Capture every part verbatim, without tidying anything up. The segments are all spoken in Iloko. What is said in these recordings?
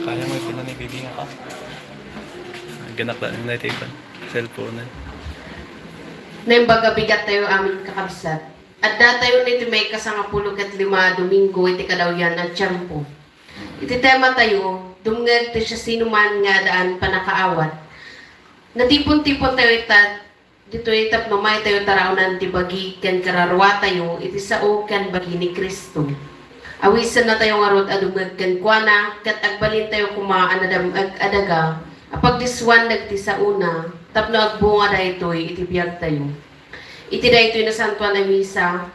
Kaya mo yung pinanibibingan ka? Ganak na nila ito iban. Cellphone na. Naimbag a bigat tayo amin kakabsat. Adda tayo niti may kasangapulo ket lima a Domingo iti kadawyan a tiempo. Iti tema tayo, dumngeg ti siasinoman nga addaan pannakaawat. Natipon-tipon tayo ita ditoy tapno maytayo taraonan ti bagi ken kararua tayo iti sao ken bagi ni Cristo. Awisenna tayo ngarud a dumngeg kenkuana ket agbalintayo koma a nadam-eg a daga a pagdissuan dagiti saona tapno agbunga daytoy iti biagtayo. Iti daytoy nasantoan a misa,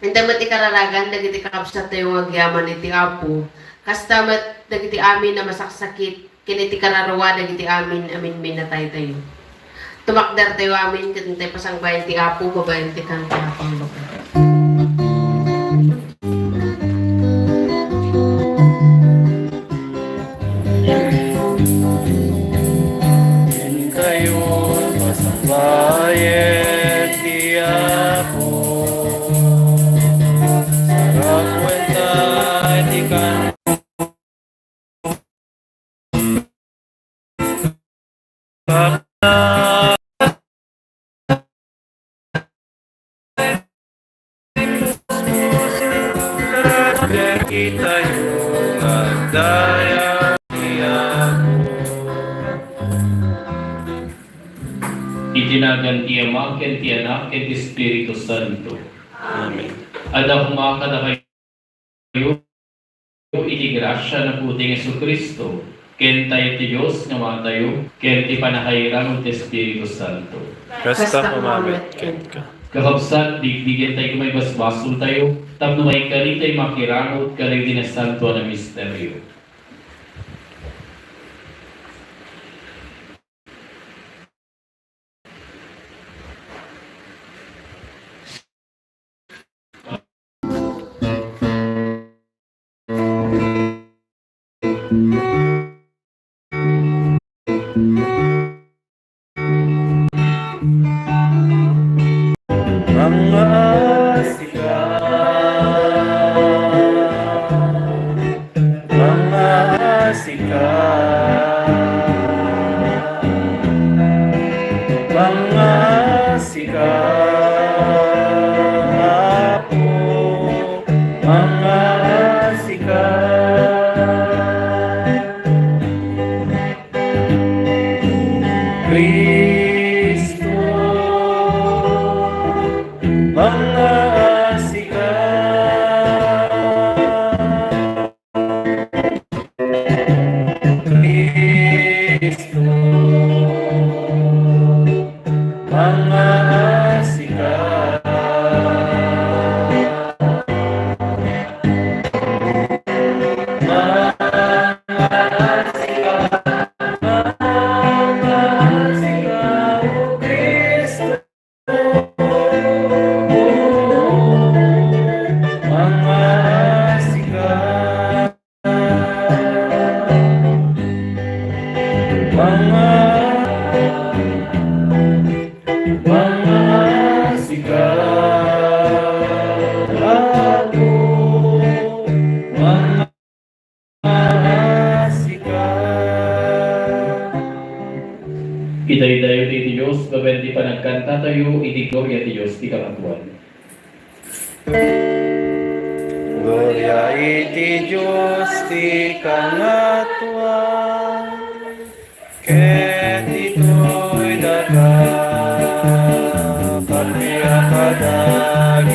inton met ikararagan dagiti kakabsattayo nga agyaman iti Apo, kasta met dagiti amin a masaksakit ken iti kararua dagiti amin a minminataytayo. Tumakdertayo amin ket intay pasangbayan ti Apo babaen ti kanta a panglugar. Intayon pasangbayen ti Apo. Saragwenta ti kan- Iti nagan ti Ama, ken ti Anak, ken ti Espiritu Santo. Amen. Adda koma kadakayo iti grasia ni Apotayo Jesu-Cristo, ken tayo ti Dios nga Amatayo, ken ti pannakairamut ti Espiritu Santo. Kasta koma met kenka. Kakabsat, bigbigen tayo may basbasoltayo, tapno maikari tayo makiramut kadagiti nasantoan a misterio. Mga sika, mga sika, mga sika, Apo, mga sika. Cristo, mga sika. Cristo, mga sika. Mga sika, Apo, mga sika. Itaydayo ti Dios gabaen ti panagkantatayo iti gloria ti Dios ti Kangatoan. Gloria iti Dios ti Kangatoan, ket itoy daga, pagbiag kadagiti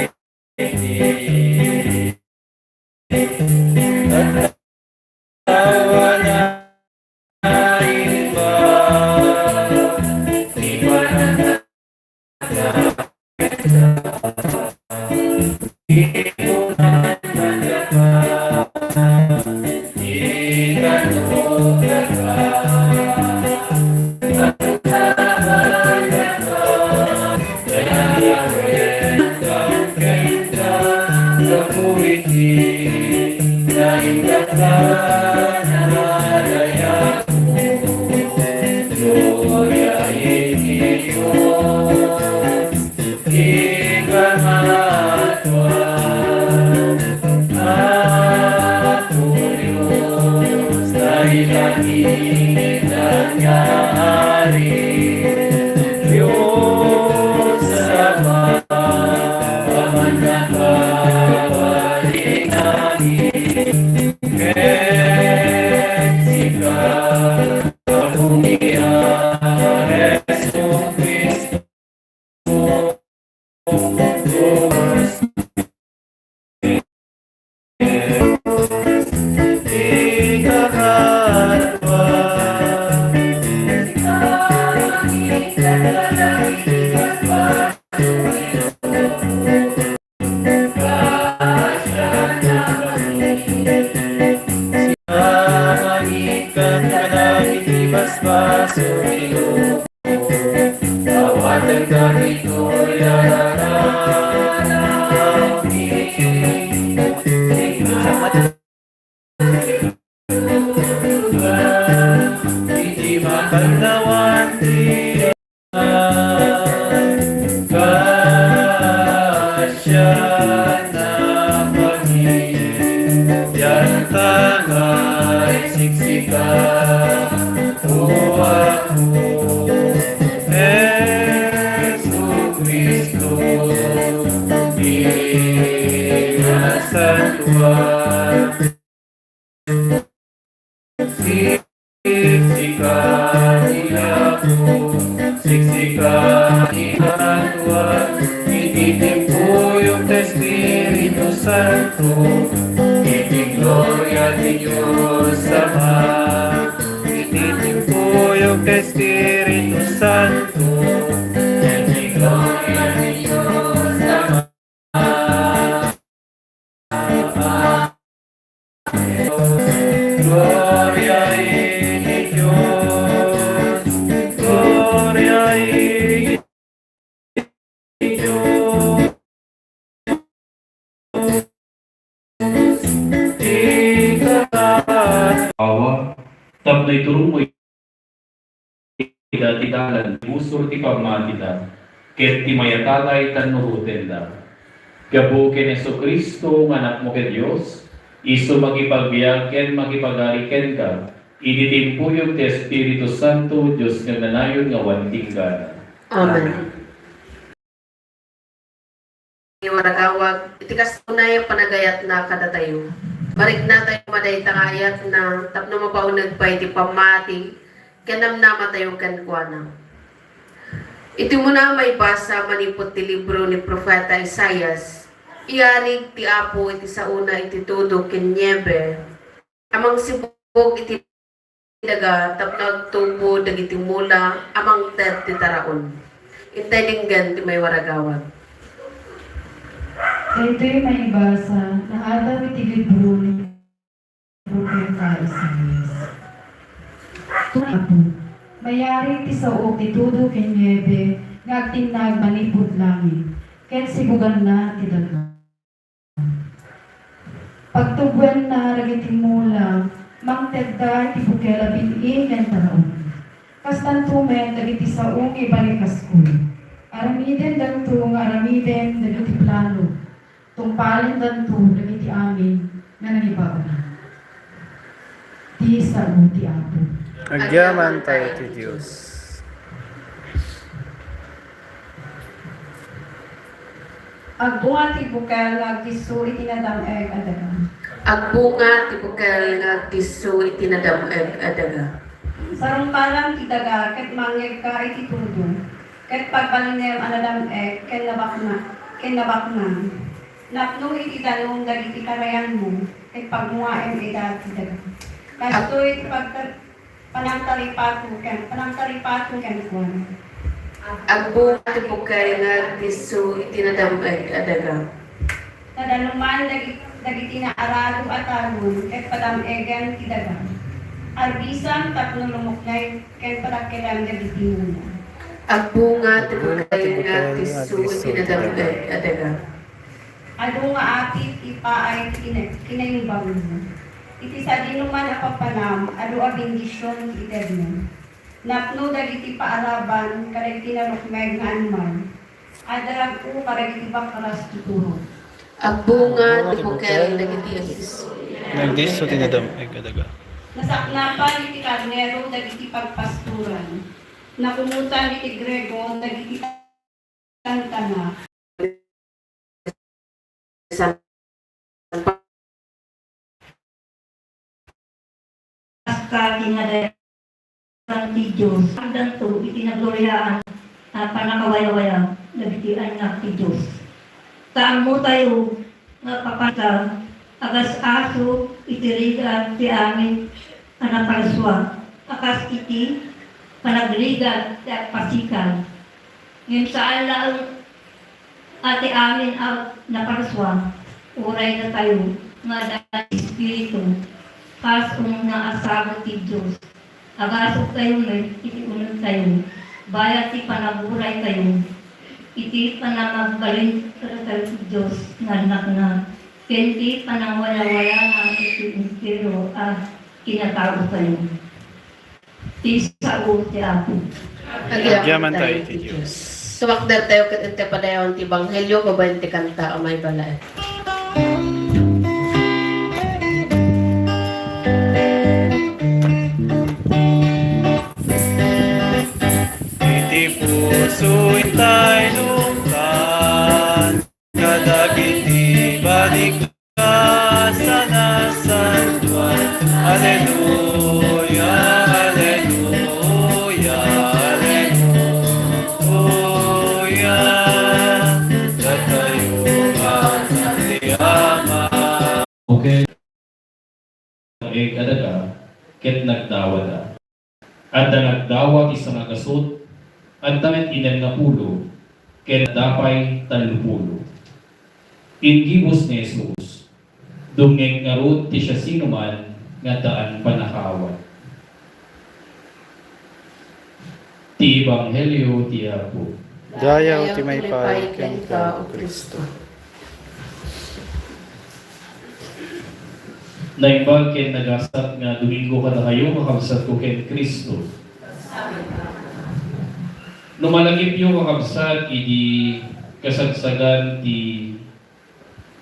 Siksika ti Apo, siksika ti Kangatoan, iti timpuyog ti Espiritu Santo, iti gloria ti Dios Ama, iti timpuyog ti Espiritu Santo, iti gloria ti Dios Ama. Gloria iti Dios. Gloria iti Dios. Awa, tapno ituronmo ida ti dalan ti busor ti pammatida, ket ti mayatatay tanurotenda. Gapu ken Jesu-Cristo nga Anakmo ken Dios, isu makipagbiag ken makipag-ari kenka, iti timpuyog ti Espiritu Santo, Dios nga agnanayon nga awan tinggana. Amen. Amen. Waragawag, iti kasta unay a panagayatna kadatayo. Mariknatayo madayta nga ayatna tapno mapauneg pay ti pammati ken namnamatayo kenkuana. Iti umuna a maibasa manipud ti libro ni Profeta Isaias, iyarig ti Apo iti saona iti tudo ken niebe a mangsibug iti daga tapno agtubo dagiti mula a mangted ti taraon. Intay denggen ti maiwaragawag. Daytoy maibasa naadaw iti libro ni Profeta Isaias. Apo, mayarig ti saok ti tudo ken niebe nga agtinnag manipud langit, ken sibuganna ti daga. Pagtuboenna dagiti mula, mangtedda iti bukel a bil-in ken taraon. Kastanto met dagiti sao nga ibalikasko. Aramidendanto nga aramiden dagiti plano. Tungpalendanto dagiti amin nga nangibagna. Ti sao ti Apo. Agyamaentayo ti Dios. Agbunga ti bukel nga agdisso iti nadam-eg a daga. Agbunga ti bukel nga agdisso iti nadam-eg a daga. Sarungpalan ti daga ket mangngegka iti tudo, ket pagbalinem a nadam-eg ken nabakna-, ken nabaknang. Napno iti danum dagiti karayanmo, ket pagmuaem ida ti daga. Kastoy ti pagta-, Panangtaripato ken, panangtaripato kenkuana. Agbunga ti bukel nga agdisso iti nadam-eg a daga. Nadanuman dagi-, dagiti naarado a tagon ket padam-egen ti daga. Arbisan tapno lumukneg ken padakkelen dagiti mula. Agbunga ti bukel nga agdisso iti nadam-eg a daga. Adu nga apit ti paay ti kina-, kinaimbagmo. Iti sadinoman a papanam, adu a bendision ti itedmo. Napno dagiti paaraban kadagiti nalukmeg nga animal. Adda rag-o kadagiti bakras ti turog. Agbunga ti bukel dagiti agdisso. Nagdisso ti nadam-eg a daga. Nasaknapan iti karnero dagiti pagpastoran. Nakumutan iti Griego dagiti tangtanga. Kasta kinadayasan ti Dios, agdanto iti nagloriaan a pannakawayawaya dagiti annak ti Dios. Ta ammotayo nga papanta agas-aso iti rigat ti amin a naparsua, a kas iti panagrigat ti agpasikal. Ngem saan laeng a ti amin a naparsua, uray datayo nga adda ti Espiritu, kas umuna a sabet ti Dios. Agasoktayo met iti unegtayo, bayat ti panaburaytayo, iti panangagbalin kadatayo ti Dios nga annakna, ken ti panangwayawayana iti entero a kinataotayo. Ti sao ti Apo. Agyaman tayo iti Dios. Sumakder tayo ket iti padayawan ti Ebanghelio babaen ti kanta a maibalaan. Iti puso intay luktan kadagiti balikda a nasantoan. Aleluya, aleluya, aleluya. Datayo nga ti Ama. Okay. Ket nagdawada. Adda nagdawa ti sangagasut, adda met innem nga pulo, ken adda pay tallo pulo. Inggibus ni Jesus, "Dumngeg ngarud ti siasinoman nga addaan pannakaawat." Ti Ebanghelio ti Apo. Dayaw ti maipaay kenka, O Cristo. Naimbag ken nagasat nga Domingo kadakayo, kakabsatko ken Cristo. No malagipyo, kakabsat, idi kasagsagan ti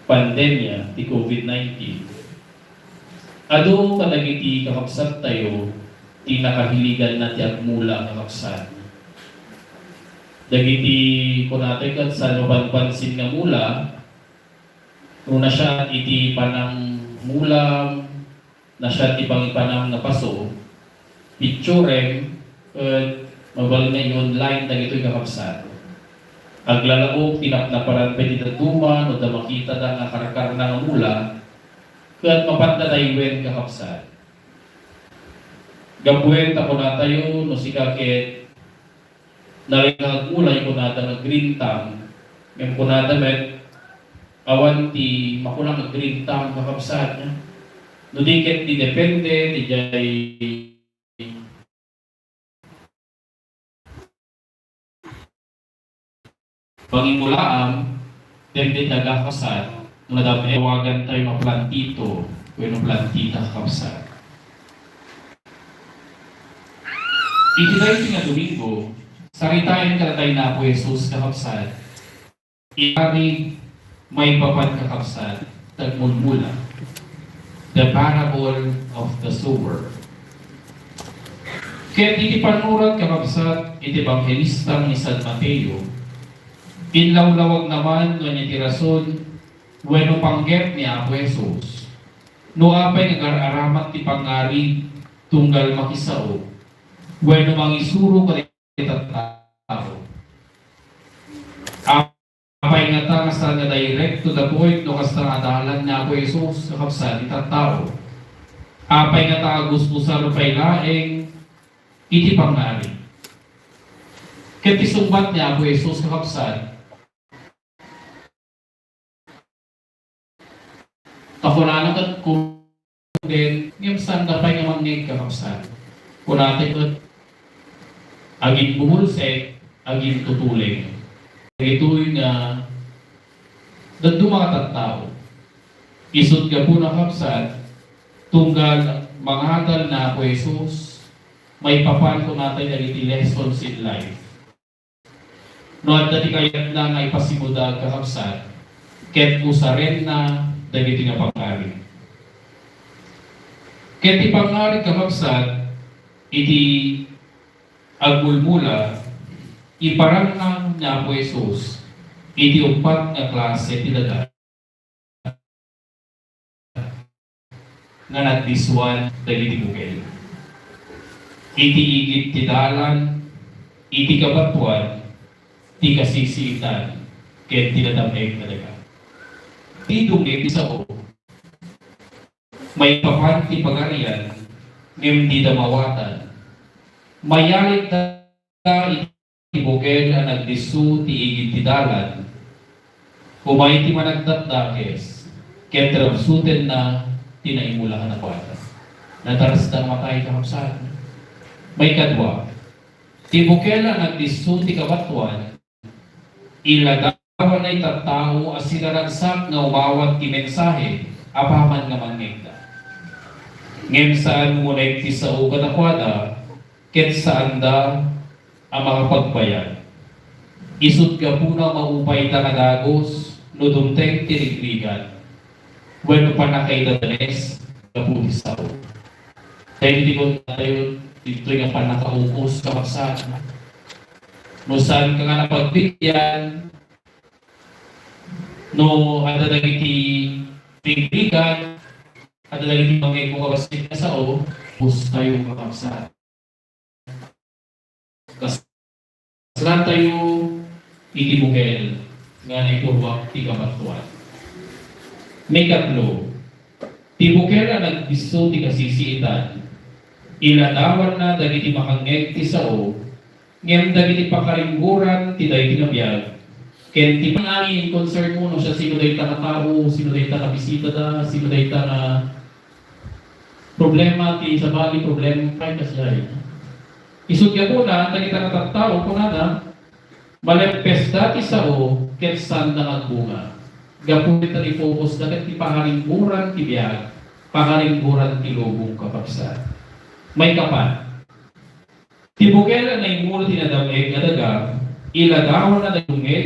pandemia ti COVID nineteen, adu kadagiti kakabsattayo ti nakahiliganna ti agmula, kakabsat. Dagiti kunatayo ket saan mapanpansin nga mula, no nasiat iti panangmula, nasiat ti pangipanam nga paso, picturem, ket mabalin nga i-online dagitoy, kakabsat. Aglalaok ti napnaparan pay ti dadduma no adda makitada nga karkarna nga mula, ket mapanda tayo wen, kakabsat. Gapuem ta kunatayo, no sika ket nalagmula, kunada nga green thumb, ngem kunada met, awan ti makuna nga green thumb, kakabsat. No di ket ti depende ti diay pangimulaam, depende ti agkakabsat, no nadam-, awagan tayo nga plantito wenno plantita, kakabsat. Iti daytoy nga Domingo, saritaen kadatayo ni Apo Jesus, kakabsat, Iti maipapan, kakabsat, ti agmulmula, the parable of the sower. Ket iti pannurat, kakabsat, iti Ebanghelista ni San Mateo, Inlawlawag naman no ania ti rason wenno panggep ni Apo Jesus. No apay nga agar-aramat ti pangngarig tunggal makisao wenno mangisuro kadagiti tattao. Apay ngata nga saan nga direct to the point no kasta nga adalan ni Apo Jesus, kakabsat, ti tattao? Apay ngata nga gusgusar pay laeng iti pangngarig? Ket ti sungbat ni Apo Jesus, kakabsat, ta kunana ket kunden, ngem saanda pay nga mangngeg, kakabsat. Kunana ket, aginbumulsek, agintutuleng. Dagitoy nga dadduma nga tattao. Isut' gapuna, kakabsat, tunggal mangadal ni Apo Jesus, maipapan kunatay dagiti lessons in life. No adda ti kayatna nga ipasimudag, kakabsat, ket usarenna dagiti nga pangngarig. Ket ti pangngarig, kakabsat, iti agmulmula, iparangngag ni Apo Jesus iti uppat nga klase ti daga nga nagdissuan dagiti bukel. Iti igid ti dalan, iti kabatoan, ti kasisiitan, ken ti nadam-eg nga daga. Ti dumngeg ti sao, maipapan ti Pagarian, ngem dida mawatan. Mayalidda iti bukel a nagdisso ti igid ti dalan. Umay ti managdakdakes, ket rabsutenna ti naimula kadakuada. Natarasda nga matay, kakabsat. Maikadua, ti bukel a nagdisso ti kabatoan, iladawanna iti tattao a sinaragsak nga umawat ti mensahe apaman nga mangngegda. Ngem saan nga umuneg ti sao kadakuada, ket saanda a makapagbayag. Isut' gapuna, maupayda nga dagus no dumteng ti rigrigat wenno pannakaidadanes gapu ti sao. Daytoy ti kunatayo ditoy nga pannakaukos, kakabsat. No saanka nga napagbigbigyan, no adda dagiti rigrigat, adda dagiti mangngegmo nga bassit nga sao, pustayo, kakabsat. Kas-, kasla tayo iti bukel nga naiturwak ti kabatoan. Maikatlo, ti bukel a nagdisso ti kasisiitan, iladawanna dagiti makangngeg ti sao, ngem dagiti pakaringgoran ti daydi nga biag, ken ti pangani, concern mo no siasino dayta nga tao, sino dayta nga bisitada, sino dayta nga problema ti sabali, problema pay kasdiay. Isut' gapuna, dagita nga tattao, kunada, malempesda ti sao ket saanda nga agbunga. Gapu ita, i-focusda ket ti pakaringgoran ti biag, pakaringgoran ti lubong, kakabsat. Maikapat, ti bukel a naimula ti nadam-eg nga daga, iladawanna dagiti dumngeg